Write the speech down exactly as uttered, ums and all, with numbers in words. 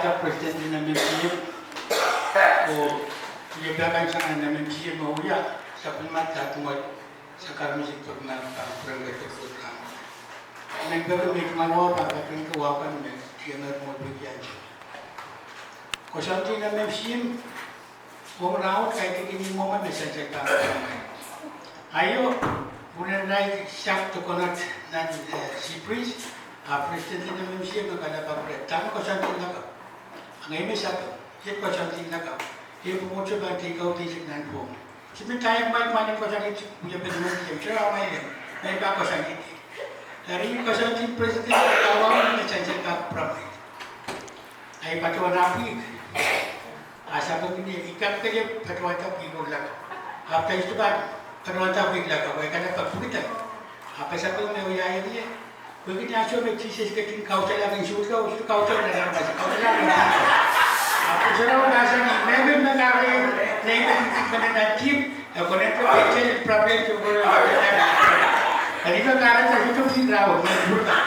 President en M M C M, oh, I pahn kansenamwail M M C M me wia, sapwellimen dahkot me, sakar misik pahn, pahn pwurehng ketiket. Men peki me I tungoal pahn peki wahu kan me, tiengehr mwo peki ansou. Koasoandi en M M C M, mwomwen rahnwet kaidehkin mwomwen me sansal pahn pwurehng. Aio, pwurehng irail sahpw de konot nan, eh, Seabreeze, a president en M M C M me kalelapak reh, dahme koasoandi lakapw. A ngehi me sapeng, iet koasoandi lakapw. Iei pwopwoud se pahn teikan eisek nan pwong. Se me teikan mwail mwail en koasoandi, wia pil men kiem, se rahnwet, me pahn koasoandi. Eri koasoandi president, a wahu me sansal pahn pwurehng. Ahi patohwan pwihk. A sapeng ni, I kak pil patohwanda pwihk lakapw. Ahpw I sohte pahn patohwanda pwihk lakapw, I kalelapak pwukat. Ahpw sapeng me wia ie. Pwehki ni ansou me Sises ketin kaudehla nan suhdo, suhdo kaudehla nan mas, kaudehla nan suhdo. Ahpw sarawi mahsanih, mehmen me kahrehda nei me ketin men nan dihp, e konehng pahn problem to go. Eri me kahrehda sohte pwihk rahnwet, me pwukat.